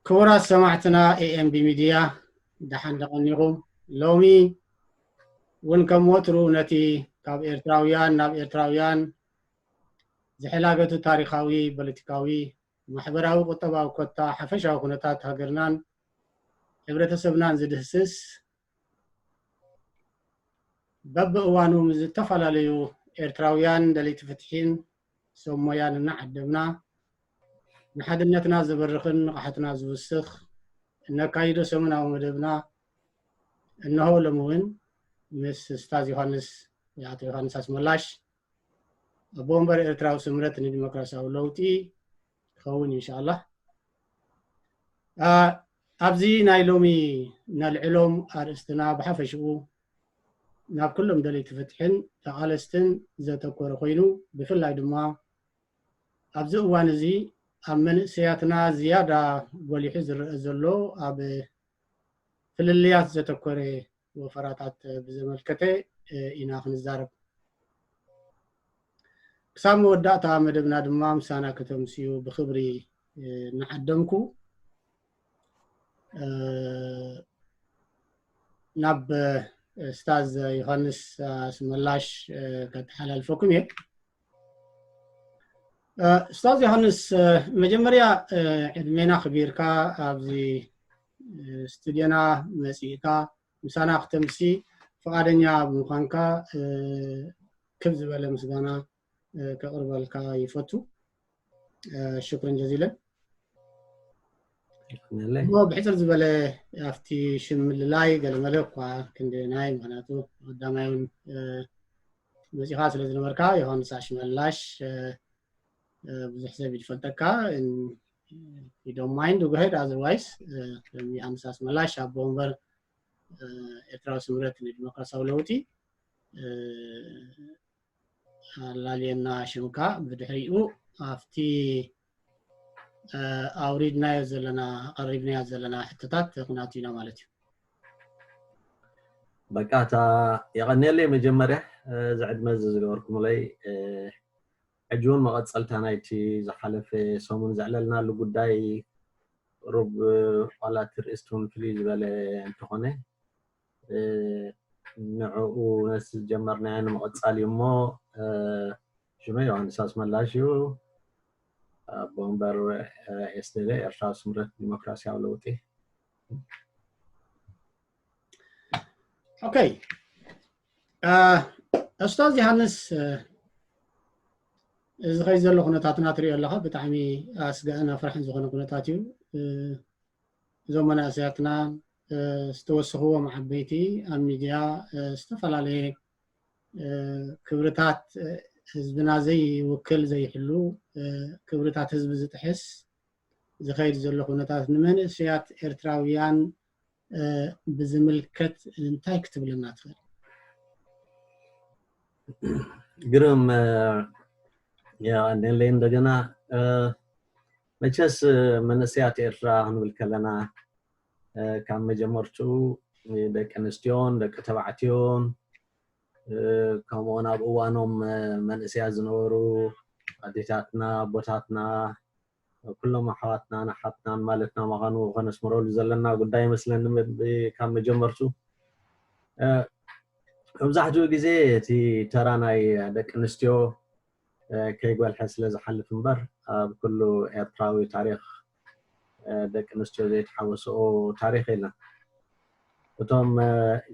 ክቡራት ሰማዕትና ኤኤምቢ ሚድያ፣ ደሓን ደቐኒኹም። ሎሚ እውን ከም ወትሩ ነቲ ካብ ኤርትራውያን ናብ ኤርትራውያን ዝሕላገቱ ታሪኻዊ፣ ፖለቲካዊ፣ ማሕበራዊ፣ ቁጠባዊ ኮታ ሓፈሻዊ ኩነታት ሃገርናን ሕብረተሰብናን ዝድህስስ፣ በብእዋኑ ምስ ዝተፈላለዩ ኤርትራውያን ደለይቲ ፍትሒን ሰብ ሞያን እናዓደምና፣ ንሓድነትና ዘበርኽን ንቕሓትና ዝውስኽ እነካይዶ ሰሙናዊ መደብና፣ እነሆ ሎሚ እውን ምስ ስታዝ ዮሃንስ፣ ኣቶ ዮሃንስ ኣስመላሽ፣ ኣቦ ወንበር ኤርትራዊ ስምረት ንዲሞክራሲያዊ ለውጢ ክኸውን እዩ፣ ኢንሻኣላህ። ኣ፣ ኣብዚ ናይ ሎሚ ነልዕሎም ኣርእስትና ብሓፈሽኡ ናብ ኩሎም ደለይቲ ፍትሕን ተቓለስትን ዘተኮረ ኮይኑ፣ ብፍላይ ድማ ኣብዚ እዋን እዚ ኣብ መንእሰያትና ዝያዳ ጎሊሑ ዝረአ ዘሎ ኣብ ፍልልያት ዘተኮረ ወፈራታት ብዘመልከተ ኢና ክንዛረብ። ክሳብ መወዳእታ መደብና ድማ ምሳና ከተምስዩ ብኽብሪ እናዓደምኩ፣ ናብ ስታዝ ዮሃንስ ኣስመላሽ ከተሓላልፈኩም እየ። ስታዝ ዮሃንስ፣ መጀመርያ ዕድሜና ክቢርካ ኣብዚ ስቱድዮና መጺእካ ምሳና ክተምሲ ፍቓደኛ ብምዃንካ ክብ ዝበለ ምስጋና ከቕርበልካ ይፈቱ። ሽክርን ጀዚለን። እሞ ብሕፅር ዝበለ ኣብቲ ሽም ምልላይ ገለመለ እኳ ክንደናይ፣ ምክንያቱ ቀዳማይ እውን መፂኻ ስለ ዝነበርካ ዮሃንስ ኣሽመላሽ ብዙሕ ሰብ ይፈልጠካ። You don't mind, go ahead, otherwise ዮሃንስ ኣስመላሽ ኣቦ ወንበር ኤርትራዊ ስምረት ንዲሞክራሲያዊ ለውጢ ኣላልየና ሽምካ። ብድሕሪኡ ኣብቲ ኣውሪድናዮ ዘለና፣ ኣቐሪብናዮ ዘለና ሕቶታት ክነእቱ ኢና ማለት እዩ። በቃ እታ የቐንየለይ መጀመርያ እዚ ዕድመ እዚ ዝገበርኩምለይ። ሕጂ እውን መቐፀልታ ናይቲ ዝሓለፈ ሰሙን ዘዕለልናሉ ጉዳይ ቁሩብ ዋላ እቲ ርእስቲ እውን ፍልይ ዝበለ እንተኾነ ንዕኡ ነቲ ዝጀመርናዮ ንምቕፃል እዩ እሞ ሽመ ዮሃንስ ኣስመላሽ እዩ። ኣቦ ወንበር ኤስደለ ኤርትራዊ ስምረት ዲሞክራሲያዊ ለውጢ። ኦኬ፣ ኡስታዝ ዮሃንስ፣ እዚ ኸይ ዘሎ ኩነታትና ትሪኦ ኣለኻ፣ ብጣዕሚ ኣስጋእን ኣፍራሕን ዝኾነ ኩነታት እዩ። እዞም መናእሰያትና ዝተወሰኽዎም ዓበይቲ ኣብ ሚድያ ዝተፈላለየ ክብርታት ህዝብና ዘይውክል ዘይሕሉ ክብርታት ህዝቢ ዝጥሕስ ዝኸይድ ዘሎ ኩነታት ንመንእሰያት ኤርትራውያን ብዝምልከት እንታይ ክትብለና ትኽእል? ግርም የቐንየለይ እንደገና። መቸስ መንእሰያት ኤርትራ ክንብል ከለና ካብ መጀመርትኡ ደቂ ኣንስትዮን ደቂ ተባዕትዮን ከምኡውን ኣብ እዋኖም መንእሰያት ዝነበሩ ኣዴታትና ኣቦታትና ኩሎም ኣሕዋትናን ኣሓትናን ማለትና ምዃኑ ከነስምረሉ ዘለና ጉዳይ ይመስለኒ። ካብ መጀመርቱ መብዛሕትኡ ግዜ እቲ ተራ ናይ ደቂ ኣንስትዮ ከይጎልሐ ስለ ዝሓልፍ እምበር ኣብ ኩሉ ኤርትራዊ ታሪኽ ደቂ ኣንስትዮ ዘይተሓወስኦ ታሪኽ የለን። እቶም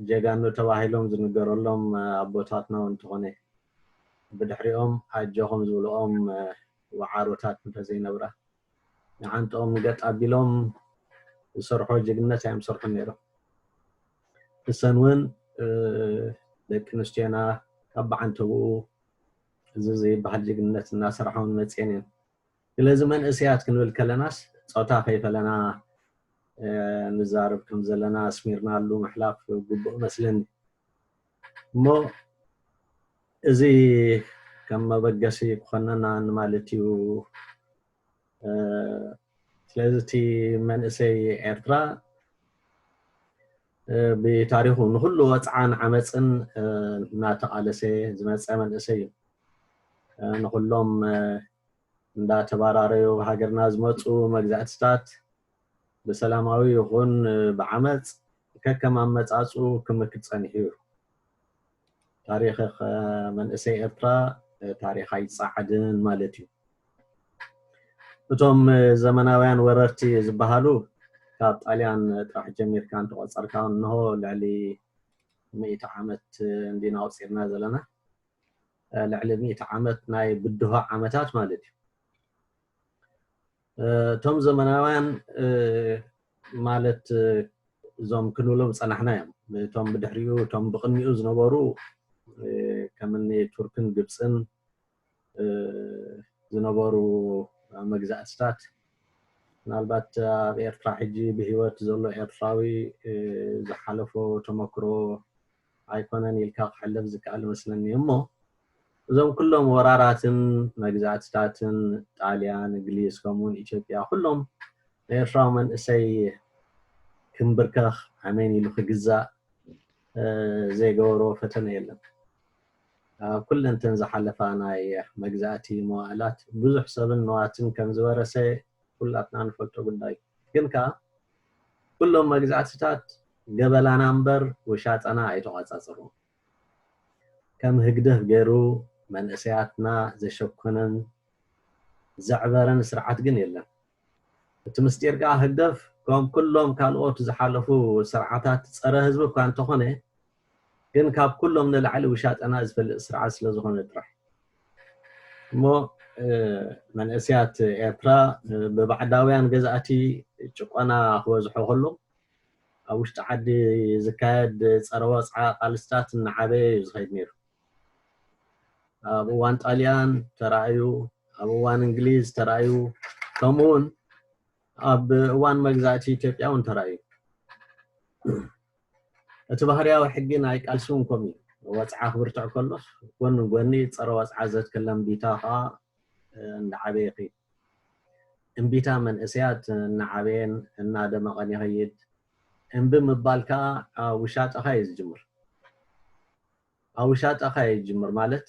ጀጋኑ ተባሂሎም ዝንገረሎም ኣቦታትና እውን እንተኾነ ብድሕሪኦም ኣጆኹም ዝብልኦም ወዓሮታት እንተዘይነብራ ንዓንጥኦም ገጥ ኣቢሎም ዝሰርሖ ጅግነት ኣዮም ዝሰርሑ ነይሮም። እሰን እውን ደቂ ኣንስትዮና ካብ ብዓንተብኡ እዚ ዘይበሃል ጅግነት እናሰርሓ እውን መፅኤን እየን። ስለዚ መንእሰያት ክንብል ከለናስ ፆታ ከይፈለና ንዛረብ ከም ዘለና ኣስሚርናሉ ምሕላፍ ግቡእ መስለኒ። እሞ እዚ ከም መበገሲ ክኾነና ንማለት እዩ። ስለዚ እቲ መንእሰይ ኤርትራ ብታሪኹ ንኩሉ ወፅዓን ዓመፅን እናተቓለሰ ዝመፀ መንእሰይ እዩ። ንኩሎም እንዳተባራረዩ ሃገርና ዝመፁ መግዛእትታት ብሰላማዊ ይኹን ብዓመፅ ከከም ኣመፃፅኡ ክምክት ፀኒሑ እዩ። ታሪኽ መንእሰይ ኤርትራ ታሪኽ ኣይፀዓድን ማለት እዩ። እቶም ዘመናውያን ወረርቲ ዝበሃሉ ካብ ጣልያን ጥራሕ ጀሚርካ እንተቆፀርካ እንሆ ልዕሊ ሚእቲ ዓመት እንዲና ኣውፂእና ዘለና። ልዕሊ ሚእቲ ዓመት ናይ ብድሆ ዓመታት ማለት እዩ። እቶም ዘመናውያን ማለት እዞም ክንብሎም ዝፀናሕና እዮም። እቶም ብድሕሪኡ እቶም ብቅድሚኡ ዝነበሩ ከምኒ ቱርክን ግብፅን ዝነበሩ መግዛእትታት ምናልባት ኣብ ኤርትራ ሕጂ ብህይወት ዘሎ ኤርትራዊ ዝሓለፎ ተመክሮ ኣይኮነን ኢልካ ክሕለፍ ዝከኣል መስለኒ እሞ እዞም ኩሎም ወራራትን መግዛእትታትን ጣልያን፣ እንግሊዝ ከምኡውን ኢትዮጵያ ኩሎም ንኤርትራዊ መንእሰይ ክንብርከኽ ኣሜን ኢሉ ክግዛእ ዘይገበሮ ፈተነ የለን። ኣብ ኩለንተን ዝሓለፋ ናይ መግዛእቲ መዋእላት ብዙሕ ሰብን ንዋትን ከም ዝወረሰ ኩላትና ንፈልጦ ጉዳይ። ግን ከኣ ኩሎም መግዛእትታት ገበላና እምበር ውሻጠና ኣይተቋጻጸሩ። ከም ህግደፍ ገይሩ መንእሰያትና ዘሸኮነን ዘዕበረን ስርዓት ግን የለን። እቲ ምስጢር ከኣ ህግደፍ ከም ኩሎም ካልኦት ዝሓለፉ ስርዓታት ጸረ ህዝቢ እኳ እንተኾነ ግን ካብ ኩሎም ንላዕሊ ውሻጠና ዝፈልጥ ስርዓት ስለ ዝኾነ ጥራሕ እሞ መንእስያት ኤርትራ ብባዕዳውያን ገዛእቲ ጭቆና ክበዝሖ ከሎ ኣብ ውሽጢ ዓዲ ዝካየድ ጸረ ወፅዓ ቃልስታት እናዓበየ እዩ ዝኸይድ ነይሩ። ኣብ እዋን ጣልያን ተራእዩ፣ ኣብ እዋን እንግሊዝ ተራእዩ፣ ከምኡ እውን ኣብ እዋን መግዛእቲ ኢትዮጵያ እውን ተራእዩ። እቲ ባህርያዊ ሕጊ ናይ ቃልሲ እውን ከምኡ እዩ። ወፅዓ ክብርትዕ ከሎስ ጎኒ ጎኒ ፀረ ወፅዓ ዘትክለ እምቢታ ከዓ እንዳዓበየ ይኸይድ። እምቢታ መንእሰያት እናዓበየን እናደመቐን ይኸይድ። እምቢ ምባል ከዓ ኣብ ውሻጠኻ እዩ ዝጅምር። ኣብ ውሻጠኻ እዩ ዝጅምር ማለት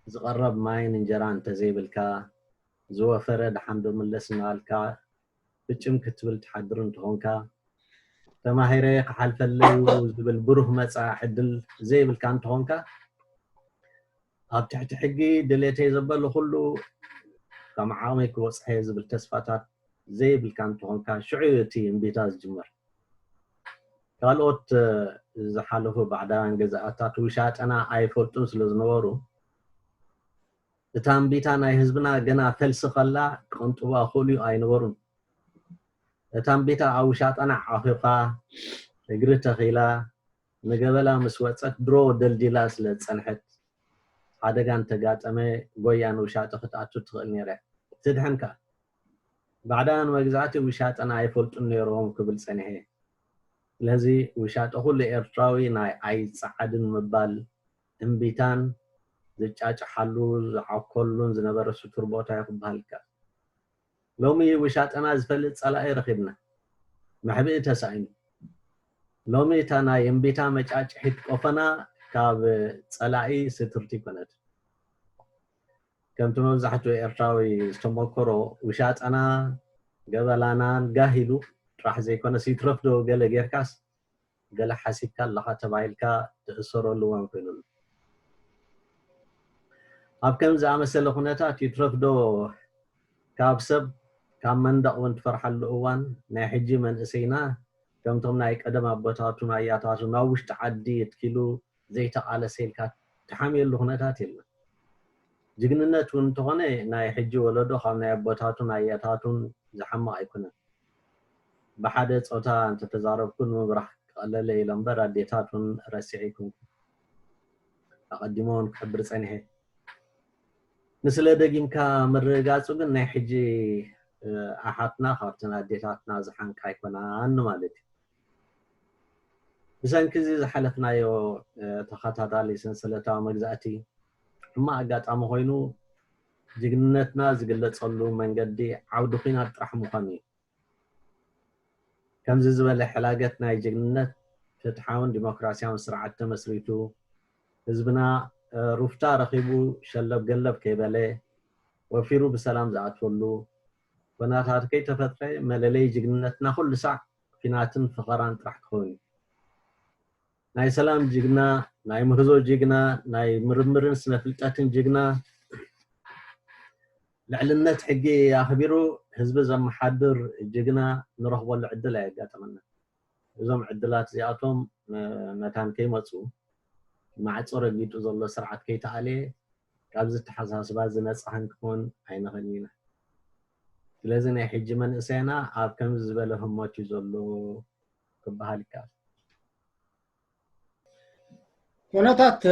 ዝቐረብ ማይን እንጀራን እንተዘይብልካ ዝወፈረ ደሓን ዶ ምለስ እናበልካ ብጭም ክትብል ትሓድር እንተኾንካ ተማሂረ ክሓልፈለይ ዝብል ብሩህ መፃኢ ዕድል ዘይብልካ እንተኾንካ ኣብ ትሕቲ ሕጊ ድሌተይ ዘበለ ኩሉ ከም ዓቕመይ ክበፅሐ ዝብል ተስፋታት ዘይብልካ እንተኾንካ ሽዑ እቲ እምቢታ ዝጅመር። ካልኦት ዝሓለፉ ባዕዳውያን ገዛእታት ውሻጠና ኣይፈልጡን ስለ ዝነበሩ እታ እምቢታ ናይ ህዝብና ገና ፈልሲ ከላ ክቕንጥዋ ክእሉ ኣይነበሩን። እታ እምቢታ ኣብ ውሻጠና ዓኺኻ እግሪ ተኺላ ንገበላ ምስ ወፀት ድሮ ደልዲላ ስለ ዝፀንሐት ሓደጋ እንተጋጠመ ጎያ ንውሻጠ ክትኣቱ ትኽእል ነይራ ትድሕን ከኣ ባዕዳውያን መግዛእቲ ውሻጠና ኣይፈልጡን ነይሮም ክብል ፀኒሐ። ስለዚ ውሻጠ ኩሉ ኤርትራዊ ናይ ኣይፀዓድን ምባል እምቢታን ዝጫጭሓሉ ዝዓኮሉን ዝነበረ ስቱር ቦታ እዩ ክበሃል ይከኣል። ሎሚ ውሻጠና ዝፈልጥ ጸላኢ ረኺብና። መሕብኢ ተሳኢኑ። ሎሚ እታ ናይ እምቢታ መጫጭሒት ቆፈና ካብ ጸላኢ ስቱርቲ ኮነት። ከምቲ መብዛሕትኡ ኤርትራዊ ዝተመኮሮ ውሻጠና ገበላናን ጋህ ኢሉ ጥራሕ ዘይኮነስ ይትረፍ ዶ ገለ ጌርካስ ገለ ሓሲብካ ኣለኻ ተባሂልካ ትእሰረሉ እዋን ኮይኑ ኣሎ። ኣብ ከም ዝኣመሰለ ኩነታት ይትረፍ ዶ ካብ ሰብ ካብ መንደቕ እውን ትፈርሓሉ እዋን ናይ ሕጂ መንእሰይና ከምቶም ናይ ቀደም ኣቦታቱን ኣያታቱን ናብ ውሽጢ ዓዲ የትኪሉ ዘይተቓለሰ ኢልካ ትሓምየሉ ኩነታት የለን። ጅግንነት እውን እንተኾነ ናይ ሕጂ ወለዶ ካብ ናይ ኣቦታቱን ኣያታቱን ዝሓምቕ ኣይኮነን። ብሓደ ፆታ እንተተዛረብኩ ንምብራህ ክቐለለ ኢለ እምበር ኣዴታት እውን ረሲዐ ኣይኮንኩ። ኣቐዲመ እውን ክሕብር ፀኒሐ። ንስለ ደጊምካ ምርግጋፁ ግን ናይ ሕጂ ኣሓትና ካብተን ኣዴታትና ዝሓንቃ ኣይኮናን ማለት እዩ። ብሰንኪ እዚ ዝሓለፍናዮ ተኸታታሊ ሰንሰለታዊ መግዛእቲ ሕማቕ ኣጋጣሚ ኮይኑ ጅግንነትና ዝግለፀሉ መንገዲ ዓውዲ ኲናት ጥራሕ ምዃኑ እዩ። ከምዚ ዝበለ ሕላገት ናይ ጅግንነት ፍትሓውን ዲሞክራሲያውን ስርዓት ተመስሪቱ ህዝብና ሩፍታ ረኺቡ ሸለብ ገለብ ከይበለ ወፊሩ ብሰላም ዝኣትወሉ ኮናታት ከይተፈጥረ መለለይ ጅግንነትና ኩሉ ሳዕ ፊናትን ፈኸራን ጥራሕ ክኸውን እዩ። ናይ ሰላም ጅግና፣ ናይ ምህዞ ጅግና፣ ናይ ምርምርን ስነ ፍልጠትን ጅግና፣ ልዕልነት ሕጊ ኣኽቢሩ ህዝቢ ዘመሓድር ጅግና ንረኽበሉ ዕድል ኣየጋጠመና። እዞም ዕድላት እዚኣቶም መታን ከይመፁ ማዕፆ ረጊጡ ዘሎ ስርዓት ከይተኣልየ ካብዚ ተሓሳስባ ዝነፃ ክንክውን ኣይንኽእልን ኢና። ስለዚ ናይ ሕጂ መንእሰይና ኣብ ከምዚ ዝበለ ህሞት እዩ ዘሎ ክበሃል ይከኣል። ኩነታት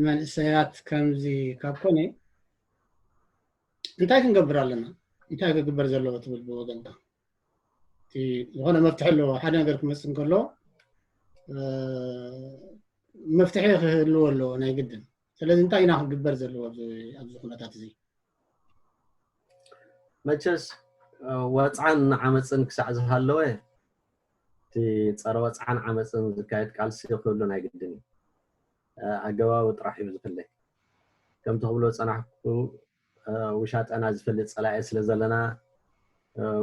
መንእሰያት ከምዚ ካብ ኮነ እንታይ ክንገብር ኣለና? እንታይ ክግበር ዘለዎ ትብል ብወገንካ? ዝኾነ መፍትሒ ኣለዎ። ሓደ ነገር ክመፅእ እንከሎ መፍትሒ ክህልዎ ኣለዎ ናይ ግድን። ስለዚ እንታይ ኢና ክግበር ዘለዎ ኣብዚ ኩነታት እዚ? መቸስ ወፅዓን ዓመፅን ክሳዕ ዝሃለወ እቲ ፀረ ወፅዓን ዓመፅን ዝካየድ ቃልሲ ክህሉ ናይ ግድን እዩ። ኣገባቡ ጥራሕ እዩ ዝፍለይ። ከምቲ ክብሎ ዝፀናሕኩ ውሻጠና ዝፈልጥ ፀላኢ ስለ ዘለና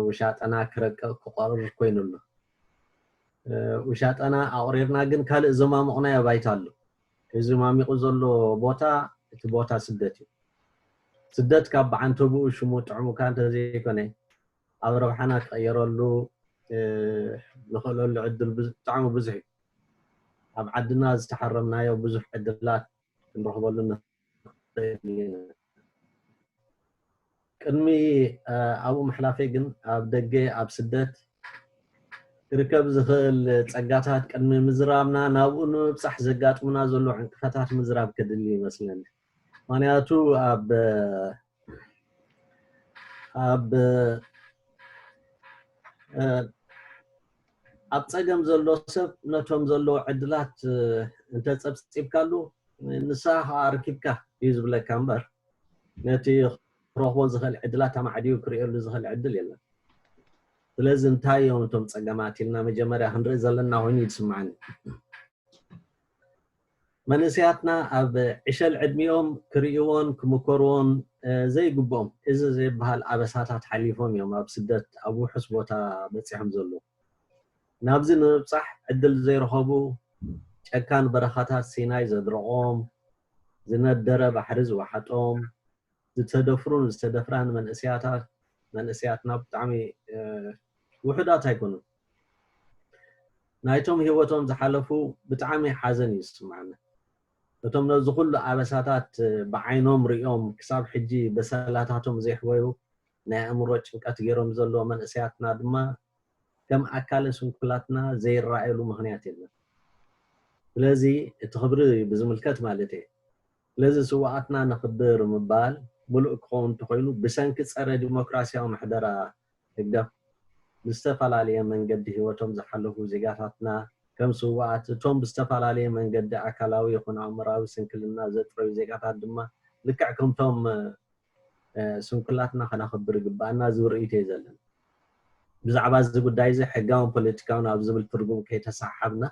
ውሻጠና ክረቅቕ ክቆርር ኮይኑ ኣሎ። ውሻጠና ኣቑሪርና ግን ካልእ ዘማሙቕናዮ ባይታ ኣሎ። እዚ ማሚቑ ዘሎ ቦታ እቲ ቦታ ስደት እዩ። ስደት ካብ ብዓንተብኡ ሽሙ ጥዕሙካ እንተዘይኮነ ኣብ ረብሓና ክቐየረሉ ንኽእለሉ ዕድል ብጣዕሚ ብዙሕ እዩ። ኣብ ዓድና ዝተሓረምናዮ ብዙሕ ዕድላት ክንረኽበሉ ንኽእል ኢና። ቅድሚ ኣብኡ ምሕላፈይ ግን ኣብ ደገ ኣብ ስደት ክርከብ ዝኽእል ጸጋታት ቅድሚ ምዝራብና ናብኡ ንምብጻሕ ዘጋጥሙና ዘሎ ዕንቅፋታት ምዝራብ ከድሊ ይመስለኒ። ምኽንያቱ ኣብ ኣብ ኣብ ጸገም ዘሎ ሰብ ነቶም ዘለዎ ዕድላት እንተጸብጺብካሉ ንስኻ ከዓ ኣርኪብካ እዩ ዝብለካ እምበር ነቲ ክረኽቦ ዝኽእል ዕድላት ኣማዕድዩ ክርእየሉ ዝኽእል ዕድል የለን። ስለዚ እንታይ እዮም እቶም ጸገማት ኢልና መጀመርያ ክንርኢ ዘለና ኮይኑ ይስምዓኒ። መንእሰያትና ኣብ ዕሸል ዕድሚኦም ክርእይዎን ክምከርዎን ዘይግብኦም እዚ ዘይበሃል ኣበሳታት ሓሊፎም እዮም ኣብ ስደት ኣብ ውሑስ ቦታ በጺሖም ዘለዉ። ናብዚ ንምብጻሕ ዕድል ዘይረኸቡ ጨካን በረኻታት ሲናይ ዘድረቖም፣ ዝነደረ ባሕሪ ዝወሓጦም፣ ዝተደፍሩን ዝተደፍራን መንእሰያታት መንእሰያትና ብጣዕሚ ውሑዳት ኣይኮኑን። ናይቶም ህይወቶም ዝሓለፉ ብጣዕሚ ሓዘን እዩ ዝስምዓና። እቶም ነዚ ኩሉ ኣበሳታት ብዓይኖም ሪኦም ክሳብ ሕጂ በሰላታቶም ዘይሕወዩ ናይ ኣእምሮ ጭንቀት ገይሮም ዘለዉ መንእሰያትና ድማ ከም ኣካለ ስንኩላትና ዘይረኣየሉ ምኽንያት የለን። ስለዚ እቲ ክብሪ ብዝምልከት ማለት እየ። ስለዚ ስውኣትና ነኽብር ምባል ምሉእ ክኸውን እንተኾይኑ ብሰንኪ ጸረ ዲሞክራሲያዊ ምሕደራ ህግደፍ ብዝተፈላለየ መንገዲ ህይወቶም ዝሓለፉ ዜጋታትና ከም ስውኣት እቶም ብዝተፈላለየ መንገዲ ኣካላዊ ይኹን ኣእምራዊ ስንክልና ዘጥረዩ ዜጋታት ድማ ልክዕ ከምቶም ስንኩላትና ከነኽብር ይግባኣና ዝብል ርእይቶ እዩ ዘለና። ብዛዕባ እዚ ጉዳይ እዚ ሕጋውን ፖለቲካውን ኣብ ዝብል ትርጉም ከይተሰሓሓብና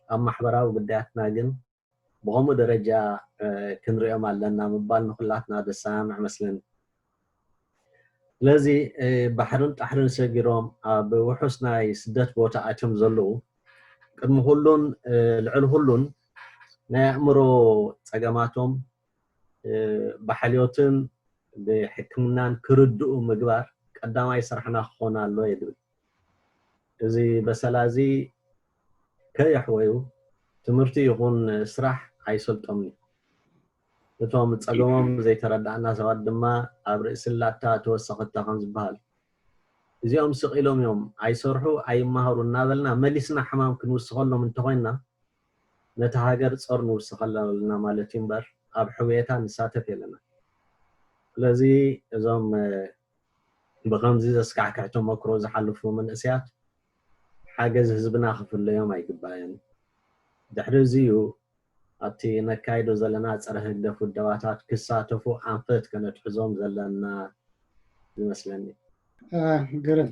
ኣብ ማሕበራዊ ጉዳያትና ግን ብኸምኡ ደረጃ ክንሪኦም ኣለና ምባል ንኩላትና ዘሰማምዕ መስለኒ። ስለዚ ባሕርን ጣሕርን ሰጊሮም ኣብ ውሑስ ናይ ስደት ቦታ ኣትዮም ዘለዉ ቅድሚ ኩሉን ልዕሊ ኩሉን ናይ ኣእምሮ ጸገማቶም ብሓልዮትን ብሕክምናን ክርድኡ ምግባር ቀዳማይ ስራሕና ክኾን ኣለዎ እየ ዝብል። እዚ በሰላ እዚ ከየሕወዩ ትምህርቲ ይኹን ስራሕ ኣይሰልጦምን እዩ። እቶም ጸገሞም ዘይተረዳእና ሰባት ድማ ኣብ ርእሲ ላታ ተወሰኸታ ከም ዝበሃል እዚኦም ስቕ ኢሎም እዮም ኣይሰርሑ ኣይመሃሩ እናበልና መሊስና ሕማም ክንውስኸሎም እንተኾይንና ነቲ ሃገር ጾር ንውስኸላ ኣለና ማለት እዩ እምበር ኣብ ሕውየታ ንሳተፍ የለና። ስለዚ እዞም ብኸምዚ ዘስካሕክሕ ተመክሮ ዝሓልፉ መንእሰያት ሓገዝ ህዝብና ክፍለዮም ኣይግባእን። ድሕሪ እዚ እዩ ኣብቲ ነካይዶ ዘለና ጸረ ህግደፍ ውደባታት ክሳተፉ ኣንፈት ከነትሕዞም ዘለና ዝመስለኒ። ግርም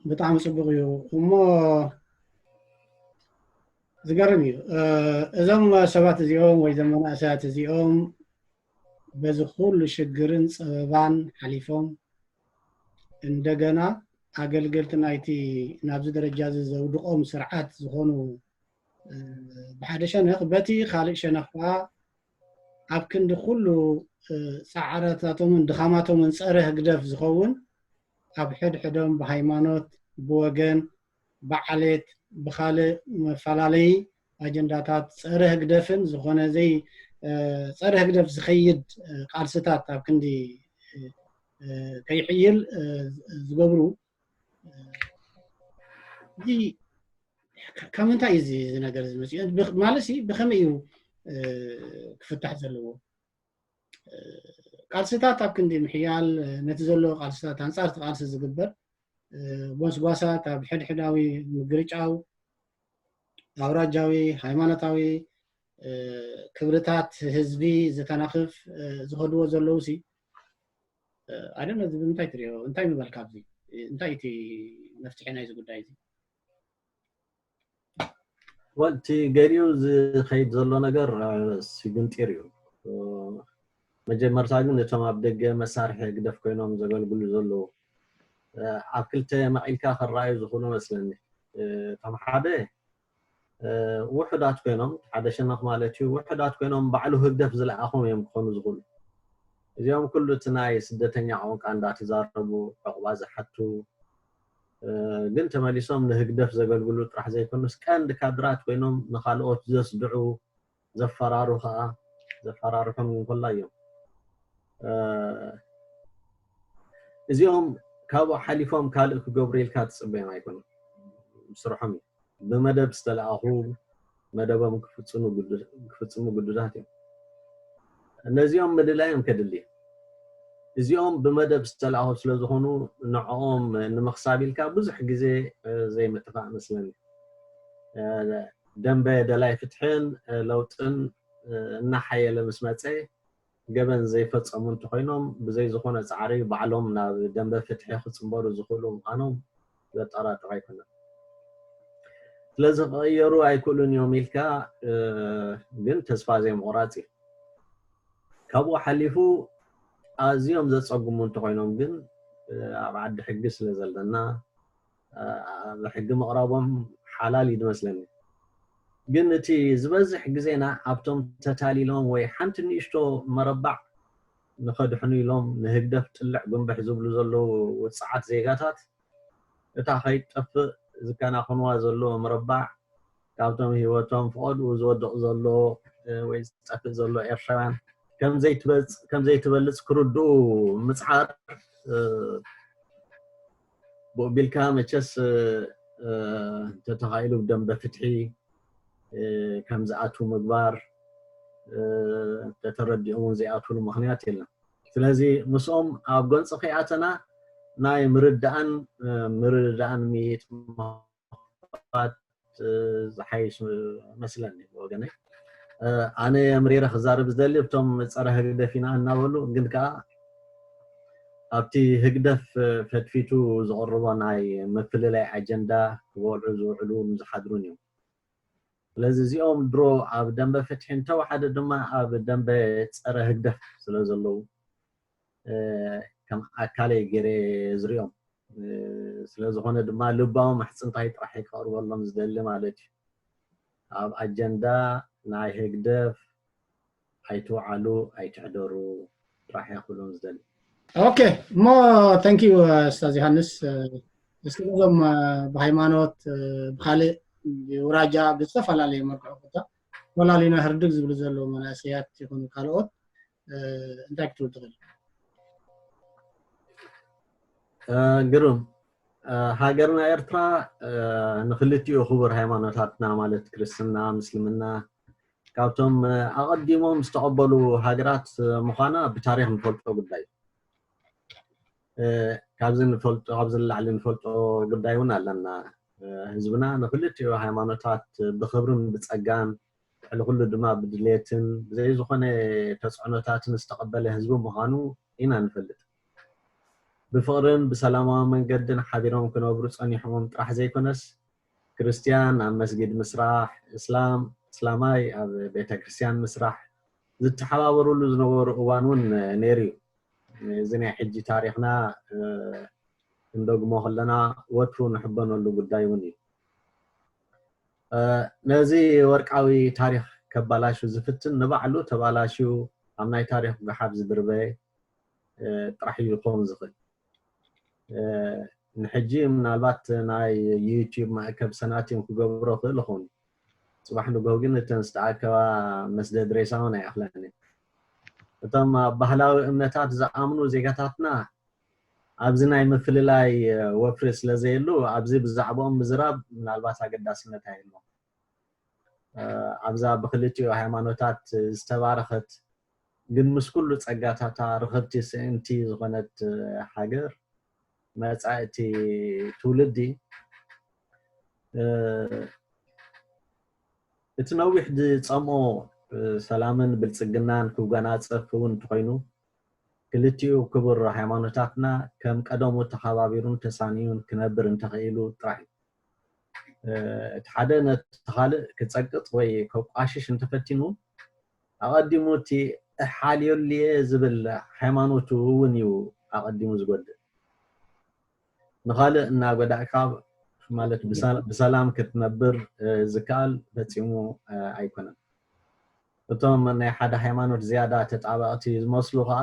ብጣዕሚ ጽቡቕ እዩ እሞ ዝገርም እዩ። እዞም ሰባት እዚኦም ወይ ዘም መናእሰያት እዚኦም በዚ ኩሉ ሽግርን ጸበባን ሓሊፎም እንደገና ኣገልገልቲ ናይቲ ናብዚ ደረጃ እዚ ዘውድቖም ስርዓት ዝኾኑ ብሓደ ሸነኽ፣ በቲ ካልእ ሸነኽ ከዓ ኣብ ክንዲ ኩሉ ፃዕረታቶምን ድኻማቶምን ጸረ ህግደፍ ዝኸውን ኣብ ሕድሕዶም ብሃይማኖት፣ ብወገን፣ ብዓሌት፣ ብኻልእ መፈላለዪ ኣጀንዳታት ጸረ ህግደፍን ዝኾነ ዘይ ጸረ ህግደፍ ዝኸይድ ቃልስታት ኣብ ክንዲ ከይሕይል ዝገብሩ፣ እዚ ካብ ምንታይ እዩ እዚ ነገር ዝመፅኡ ማለት ብኸመይ እዩ ክፍታሕ ዘለዎ? ቃልስታት ኣብ ክንዲ ምሕያል፣ ነቲ ዘሎ ቃልስታት ኣንፃር እቲ ቃልሲ ዝግበር ጎስጓሳት ኣብ ሕድሕዳዊ ምግርጫው ኣውራጃዊ ሃይማኖታዊ ክብርታት ህዝቢ ዝተናኽፍ ዝኸድዎ ዘለዉ ሲ ኣደነ እዚ ብምንታይ ትሪኦ? እንታይ ምበልካ ኣብዚ? እንታይ እቲ መፍትሒ ናይዚ ጉዳይ እዚ? ወልቲ ገሊኡ ዝኸይድ ዘሎ ነገር ስግንጢር እዩ። መጀመርታ ግን እቶም ኣብ ደገ መሳርሒ ህግደፍ ኮይኖም ዘገልግሉ ዘለዉ ኣብ ክልተ መቒልካ ክረኣዩ ዝኽእሉ መስለኒ። እቶም ሓደ ውሑዳት ኮይኖም፣ ሓደ ሸነኽ ማለት እዩ፣ ውሑዳት ኮይኖም ባዕሉ ህግደፍ ዝለኣኾም እዮም ክኾኑ ዝኽእሉ። እዚኦም ኩሉ እቲ ናይ ስደተኛ ቋንቋ እንዳተዛረቡ ዕቑባ ዝሓቱ ግን ተመሊሶም ንህግደፍ ዘገልግሉ ጥራሕ ዘይኮኑስ ቀንዲ ካድራት ኮይኖም ንኻልኦት ዘስድዑ ዘፈራሩ ከዓ ዘፈራርሑን እውን ኮላ እዮም። እዚኦም ካብኡ ሓሊፎም ካልእ ክገብሩ ኢልካ ትፅበዮም ኣይኮኑን። ስርሖም እዩ። ብመደብ ዝተለኣኹ መደቦም ክፍፅሙ ግዱዳት እዮም። ነዚኦም ምድላዮም ከድሊ። እዚኦም ብመደብ ዝተለኣኹ ስለዝኾኑ ንዕኦም ንምኽሳብ ኢልካ ብዙሕ ግዜ ዘይምጥፋእ መስለኒ። ደንበ ደላይ ፍትሕን ለውጥን እናሓየለ ምስ መፀ ገበን ዘይፈፀሙ እንተኮይኖም ብዘይ ዝኾነ ፃዕሪ ባዕሎም ናብ ደንበ ፍትሒ ክፅንበሩ ዝኽእሉ ምዃኖም ዘጠራጥር ኣይኮነን። ስለዚ ክቐየሩ ኣይክእሉን እዮም ኢልካ ግን ተስፋ ዘይምቑራፅ እዩ። ካብኡ ሓሊፉ ኣዝዮም ዘፀግሙ እንተኮይኖም ግን ኣብ ዓዲ ሕጊ ስለ ዘለና ኣብ ሕጊ ምቕራቦም ሓላል እዩ ዝመስለኒ። ግን እቲ ዝበዝሕ ግዜና ኣብቶም ተታሊሎም ወይ ሓንቲ ንእሽቶ መረባዕ ንኸድሕኑ ኢሎም ንህግደፍ ጥልዕ ጉንብሕ ዝብሉ ዘለዉ ውፅዓት ዜጋታት እታ ከይጠፍእ ዝከናኸንዋ ዘለዉ መረባዕ ካብቶም ህይወቶም ፍቐድኡ ዝወድቕ ዘሎ ወይ ዝጠፍእ ዘሎ ኤርትራውያን ከም ዘይትበልፅ ክርድኡ ምፅዓር ብኡ ቢልካ መቸስ ተተኻኢሉ ብደንበ ፍትሒ ከም ዝኣትዉ ምግባር ተተረዲኦም እውን ዘይኣትውሉ ምኽንያት የለን። ስለዚ ምስኦም ኣብ ጎንፂ ከይኣተና ናይ ምርዳእን ምርዳእን ምይይጥ ምኽፋት ዝሓይሽ መስለኒ ብወገነይ። ኣነ ምሪረ ክዛረብ ዝደሊ እቶም ፀረ ህግደፍ ኢና እናበሉ ግን ከዓ ኣብቲ ህግደፍ ፈትፊቱ ዘቕርቦ ናይ ምፍልላይ ኣጀንዳ ክበልዑ ዝውዕሉ ዝሓድሩን እዮም። ስለዚ እዚኦም ድሮ ኣብ ደንበ ፍትሒ እንተወሓደ ድማ ኣብ ደንበ ፀረ ህግደፍ ስለ ዘለዉ ከም ኣካለይ ገይረ ዝሪኦም ስለዝኾነ ድማ ልባዊ ምሕፅንታይ ጥራሕ ክቐርበሎም ዝደሊ ማለት እዩ። ኣብ ኣጀንዳ ናይ ህግደፍ ኣይትውዓሉ ኣይትሕደሩ ጥራሕ እየ ክብሎም ዝደሊ። ኦኬ እሞ thank you ኡስታዝ ዮሃንስ። እስኪ ነዞም ብሃይማኖት ብካልእ ብውራጃ ብዝተፈላለየ መልክዑ ኮታ ኮላሊና ህርድግ ዝብሉ ዘለዉ መናእሰያት ይኹኑ ካልኦት እንታይ ክትብል ትኽእል? ግሩም። ሃገርና ኤርትራ ንክልቲኡ ክቡር ሃይማኖታትና ማለት ክርስትና፣ ምስልምና ካብቶም ኣቐዲሞም ዝተቐበሉ ሃገራት ምዃና ብታሪክ ንፈልጦ ጉዳይ እዩ። ካብዚ ንፈልጦ ካብዚ ንላዕሊ ንፈልጦ ጉዳይ እውን ኣለና። ህዝብና ንክልቲኡ ሃይማኖታት ብክብርን ብፀጋን ልዕሊ ኩሉ ድማ ብድሌትን ብዘይ ዝኾነ ተፅዕኖታትን ዝተቐበለ ህዝቢ ምዃኑ ኢና ንፈልጥ። ብፍቕርን ብሰላማዊ መንገድን ሓቢሮም ክነብሩ ፀኒሖም ጥራሕ ዘይኮነስ ክርስትያን ኣብ መስጊድ ምስራሕ፣ እስላም እስላማይ ኣብ ቤተ ክርስትያን ምስራሕ፣ ዝተሓባበሩሉ ዝነበሩ እዋን እውን ነይሩ እዩ። እዚ ናይ ሕጂ ታሪኽና ክንደግሞ ከለና ወትሩ ንሕበነሉ ጉዳይ እውን እዩ። ነዚ ወርቃዊ ታሪኽ ከባላሹ ዝፍትን ንባዕሉ ተባላሽዩ ኣብ ናይ ታሪኽ ጉሓፍ ዝድርበ ጥራሕ እዩ ክኸውን ዝኽእል። ንሕጂ ምናልባት ናይ ዩቲዩብ መእከብ ሰናቲም ክገብሮ ክእል ይኸውን። ፅባሕ ንግሆ ግን እተን ዝተኣከባ መስደድ ሬሳ እውን ኣይኣኽለን። እቶም ኣብ ባህላዊ እምነታት ዝኣምኑ ዜጋታትና ኣብዚ ናይ ምፍልላይ ወፍሪ ስለ ዘየሉ ኣብዚ ብዛዕባኦም ምዝራብ ምናልባት ኣገዳስነት ኣይህልዎም። ኣብዛ ብክልቲኡ ሃይማኖታት ዝተባረኸት ግን ምስ ኩሉ ጸጋታታ ርኽብቲ ስእንቲ ዝኾነት ሃገር መጻእቲ ትውልዲ እቲ ነዊሕ ዝጸምኦ ሰላምን ብልጽግናን ክጎናጸፍ እውን እንተኾይኑ ክልቲኡ ክቡር ሃይማኖታትና ከም ቀደሙ ተኸባቢሩን ተሳንዩን ክነብር እንተኽኢሉ ጥራሕ እዩ። እቲ ሓደ ነቲ ካልእ ክጸቅጥ ወይ ከቋሽሽ እንተፈቲኑ ኣቐዲሙ እቲ እሓልየሉየ ዝብል ሃይማኖቱ እውን እዩ ኣቐዲሙ ዝጎድእ። ንኻልእ እናጎዳእካ ማለት ብሰላም ክትነብር ዝከኣል ፈጺሙ ኣይኮነን። እቶም ናይ ሓደ ሃይማኖት ዝያዳ ተጣበቕቲ ዝመስሉ ከዓ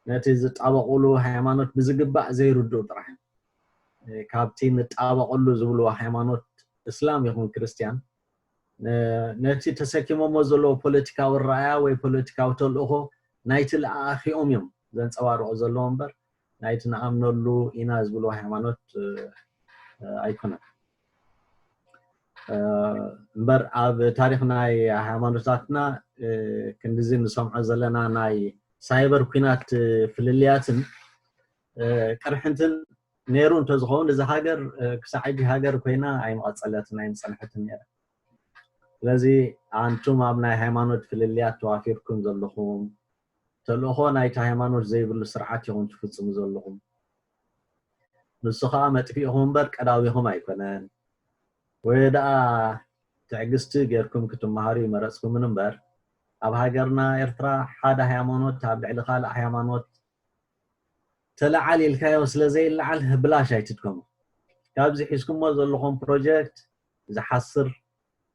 ነቲ ዝጣበቑሉ ሃይማኖት ብዝግባእ ዘይርድኡ ጥራሕ እዮም። ካብቲ ንጣበቐሉ ዝብልዎ ሃይማኖት እስላም ይኹን ክርስትያን ነቲ ተሰኪሞሞ ዘለዎ ፖለቲካዊ ራእያ ወይ ፖለቲካዊ ተልእኾ ናይቲ ለኣኺኦም እዮም ዘንፀባርቑ ዘለዎ እምበር ናይቲ ንኣምነሉ ኢና ዝብልዎ ሃይማኖት ኣይኮነን። እምበር ኣብ ታሪኽ ናይ ሃይማኖታትና ክንድዚ ንሰምዖ ዘለና ናይ ሳይበር ኩናት ፍልልያትን ቅርሕንትን ነይሩ እንተዝኸውን እዛ ሃገር ክሳዕ ሕጂ ሃገር ኮይና ኣይምቐፀለትን ኣይምፀንሐትን ነይራ። ስለዚ ኣንቱም ኣብ ናይ ሃይማኖት ፍልልያት ተዋፊርኩም ዘለኹም ተልእኾ ናይቲ ሃይማኖት ዘይብሉ ስርዓት ኢኹም ትፍፅሙ ዘለኹም። ንሱ ከዓ መጥፊእኹም እምበር ቀዳዊኹም ኣይኮነን። ወይ ደኣ ትዕግስቲ ጌርኩም ክትመሃሩ ይመረፅኩምን እምበር ኣብ ሃገርና ኤርትራ ሓደ ሃይማኖት ኣብ ልዕሊ ካልእ ሃይማኖት ተለዓል ኢልካዮ ስለ ዘይለዓል ብላሽ ኣይትድከሙ። ካብዚ ሒዝኩሞ ዘለኹም ፕሮጀክት ዝሓስር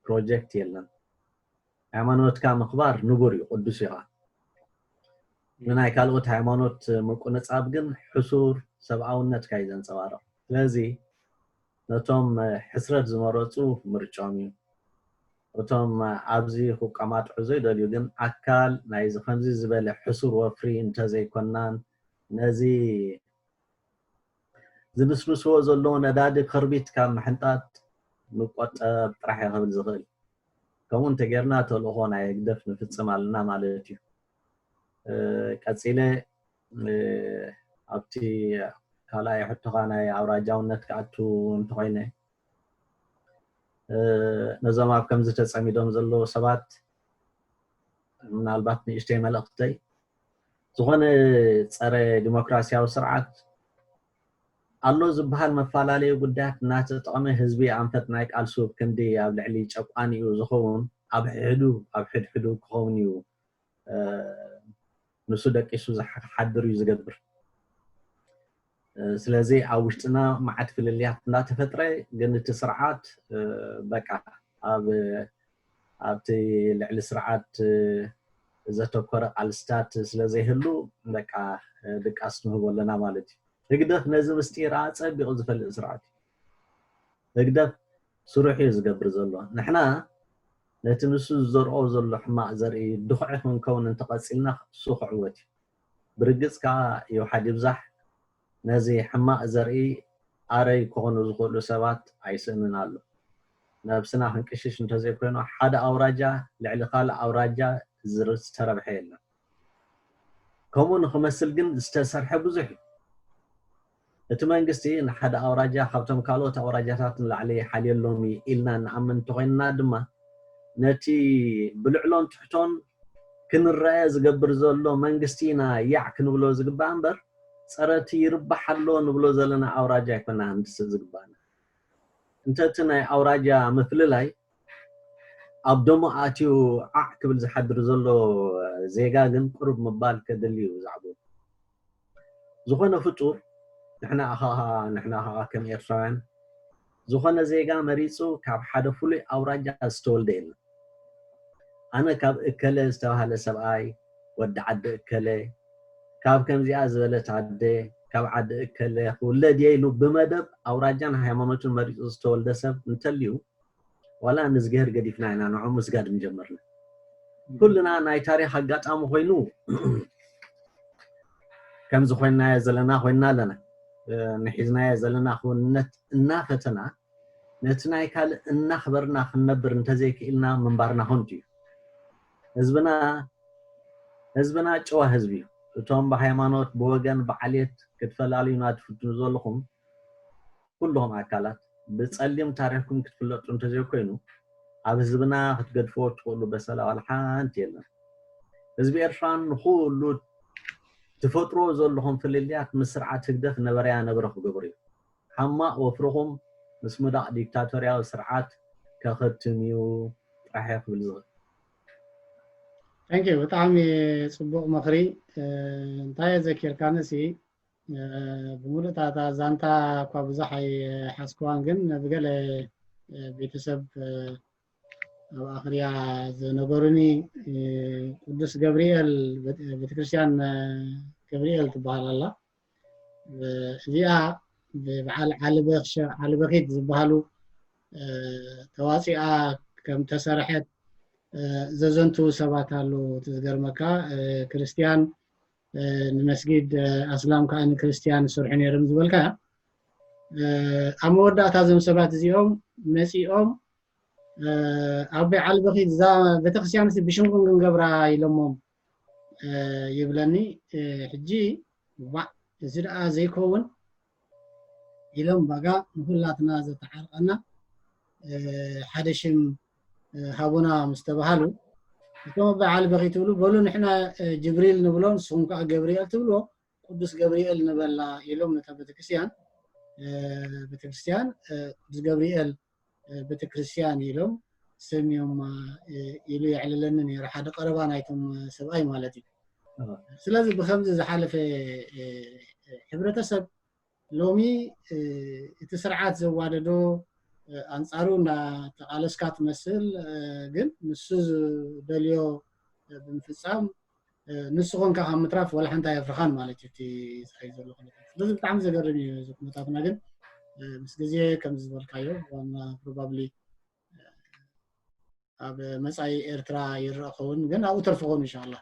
ፕሮጀክት የለን። ሃይማኖትካ ምኽባር ንቡር እዩ፣ ቅዱስ እዩ። ንናይ ካልኦት ሃይማኖት ምቁንጻብ ግን ሕሱር ሰብኣውነትካ እዩ ዘንጸባርቕ። ስለዚ ነቶም ሕስረት ዝመረጹ ምርጫኦም እዩ። እቶም ኣብዚ ክቀማጥዑ ዘይደልዩ ግን ኣካል ናይዚ ከምዚ ዝበለ ሕሱር ወፍሪ እንተዘይኮናን ነዚ ዝንስንስዎ ዘለዉ ነዳዲ ክርቢት ካብ ምሕንጣጥ ምቆጠብ ጥራሕ እየ ክብል ዝኽእል። ከምኡ እንተጌርና ተልእኾ ናይ ህግደፍ ንፍጽም ኣለና ማለት እዩ። ቀጺለ ኣብቲ ካልኣይ ሕቶኻ ናይ ኣውራጃውነት ክኣቱ እንተኾይነ ነዞም ኣብ ከምዚ ተጸሚዶም ዘለዉ ሰባት ምናልባት ንእሽተይ መልእኽተይ ዝኾነ ጸረ ዲሞክራሲያዊ ስርዓት ኣሎ ዝበሃል መፈላለዩ ጉዳያት እናተጠቐመ ህዝቢ ኣንፈት ናይ ቃልሱ ክንዲ ኣብ ልዕሊ ጨቋኒኡ ዝኸውን ኣብ ሕዱ ኣብ ሕድሕዱ ክኸውን እዩ ንሱ ደቂሱ ዝሓድር እዩ ዝገብር። ስለዚ ኣብ ውሽጥና መዓት ፍልልያት እንዳተፈጥረ ግን እቲ ስርዓት በቃ ኣብ ኣብቲ ልዕሊ ስርዓት ዘተኮረ ቃልስታት ስለ ዘይህሉ በቃ ድቃስ ንህቦ ኣለና ማለት እዩ። ህግደፍ ነዚ ምስጢር ኣጸቢቑ ዝፈልጥ ስርዓት እዩ። ህግደፍ ስሩሕ እዩ ዝገብር ዘሎ። ንሕና ነቲ ንሱ ዝዘርኦ ዘሎ ሕማቕ ዘርኢ ድኹዒ ክንከውን እንተቐጺልና እሱ ክዕወት እዩ። ብርግጽ ከኣ ይውሓድ ይብዛሕ ነዚ ሕማቕ ዘርኢ ኣረይ ክኾኑ ዝኽእሉ ሰባት ኣይስእንን ኣሎ። ነብስና ክንቅሽሽ እንተዘይኮይኑ ሓደ ኣውራጃ ልዕሊ ካልእ ኣውራጃ ዝተረብሐ የለን። ከምኡ ንክመስል ግን ዝተሰርሐ ብዙሕ እዩ። እቲ መንግስቲ ንሓደ ኣውራጃ ካብቶም ካልኦት ኣውራጃታት ንላዕሊ ሓልየሎም እዩ ኢልና ንኣምን እንተኮይንና ድማ ነቲ ብልዕሎን ትሕቶን ክንረአ ዝገብር ዘሎ መንግስቲ ኢና ያዕ ክንብሎ ዝግባእ እምበር ጸረ እቲ ይርባሕ ኣሎ ንብሎ ዘለና ኣውራጃ ኣይኮና ክንድስእ ዝግባእና። እንተ እቲ ናይ ኣውራጃ ምፍልላይ ኣብ ደሞ ኣትዩ ዓዕ ክብል ዝሓድር ዘሎ ዜጋ ግን ቅሩብ ምባል ከድሊ እዩ ብዛዕባኡ። ዝኾነ ፍጡር ንሕና ኸዓ ንሕና ኸዓ ከም ኤርትራውያን ዝኾነ ዜጋ መሪጹ ካብ ሓደ ፍሉይ ኣውራጃ ዝተወልደ የለን። ኣነ ካብ እከለ ዝተባህለ ሰብኣይ ወዲ ዓዲ እከለ ካብ ከምዚኣ ዝበለት ኣደ ካብ ዓዲ እከለ ክውለድ እየ ኢሉ ብመደብ ኣውራጃን ሃይማኖትን መሪጹ ዝተወልደ ሰብ እንተልዩ ዋላ ንዝግሄር ገዲፍና ኢና ንዑ ምስጋድ ምጀመርና። ኩልና ናይ ታሪኽ ኣጋጣሚ ኮይኑ ከምዚ ኮይናዮ ዘለና ኮይና ኣለና። ንሒዝናዮ ዘለና ክውንነት እናፈተና ነቲ ናይ ካልእ እናኽበርና ክንነብር እንተዘይክኢልና ምንባርና ከንቱ እዩ። ህዝብና ህዝብና ጨዋ ህዝቢ እዩ። እቶም ብሃይማኖት ብወገን ብዓሌት ክትፈላልዩና ትፍትኑ ዘለኹም ኩልኹም ኣካላት ብጸሊም ታሪኽኩም ክትፍለጡ እንተዘይኮይኑ ኣብ ህዝብና ክትገድፍዎ ትኽእሉ በሰላ ዋላ ሓንቲ የለን። ህዝቢ ኤርትራ ንኹሉ ትፈጥሮ ዘለኹም ፍልልያት ምስ ስርዓት ህግደፍ ነበረያ ነበረ ክገብሩ እዩ። ሓማቕ ወፍርኹም ምስ ምዳቕ ዲክታቶርያዊ ስርዓት ከኸትም እዩ ጥራሕ ክብል ዝኽእል። Thank you። ብጣዕሚ ጽቡቕ ምኽሪ። እንታይ ዘኪርካንሲ ብምሉእ እታ ዛንታ እኳ ብዙሕ ኣይሓዝክዋን ግን ብገለ ቤተሰብ ኣብ ኣኽርያ ዝነገሩኒ ቅዱስ ገብርኤል ቤተክርስትያን ገብርኤል ትበሃል ኣላ። እዚኣ ብበዓል ዓሊ በኺት ዝበሃሉ ተዋፂኣ ከም ተሰርሐት ዘዘንትዉ ሰባት ኣለዉ። እቲ ዝገርመካ ክርስትያን ንመስጊድ ኣስላም ከዓ ንክርስትያን ዝሰርሑ ነይሮም ዝበልካ ኣብ መወዳእታ እዞም ሰባት እዚኦም መፂኦም ኣቦይ ዓሊ በኺት እዛ ቤተክርስትያን ብሽምኩም ክንገብራ ኢሎሞም ይብለኒ። ሕጂ ዋዕ እዚ ደኣ ዘይከውን ኢሎም ባጋ ንኩላትና ዘተዓርቀና ሓደ ሽም ሃቡና ምስ ተባሃሉ እቶም ኣቦይ ዓሊ በኺት ይብሉ በሉ ንሕና ጅብሪል ንብሎ ንስኹም ከዓ ገብርኤል ትብልዎ ቅዱስ ገብርኤል ንበላ ኢሎም ነታ ቤተክርስትያን ቤተክርስትያን ቅዱስ ገብርኤል ቤተክርስትያን ኢሎም ሰሚዮማ ኢሉ የዕልለኒ ነይሩ ሓደ ቀረባ ናይቶም ሰብኣይ ማለት እዩ። ስለዚ ብከምዚ ዝሓለፈ ሕብረተሰብ ሎሚ እቲ ስርዓት ዘዋደዶ ኣንፃሩ እንዳተቃለስካ ትመስል ግን ንሱ ዝደልዮ ብምፍፃም ንሱ ኮንካ ካብ ምትራፍ ወላ ሓንቲ ኣየፍርኻን ማለት እዩ እቲ ዝኸይድ ዘሎ ኩነታት። ስለዚ ብጣዕሚ ዘገርም እዩ እዚ ኩነታትና ግን ምስ ግዜ ከም ዝበልካዮ ዋና probably ኣብ መፃኢ ኤርትራ ይረአ ኸውን ግን ኣብኡ ተርፍ ኸውን ኢንሻላ።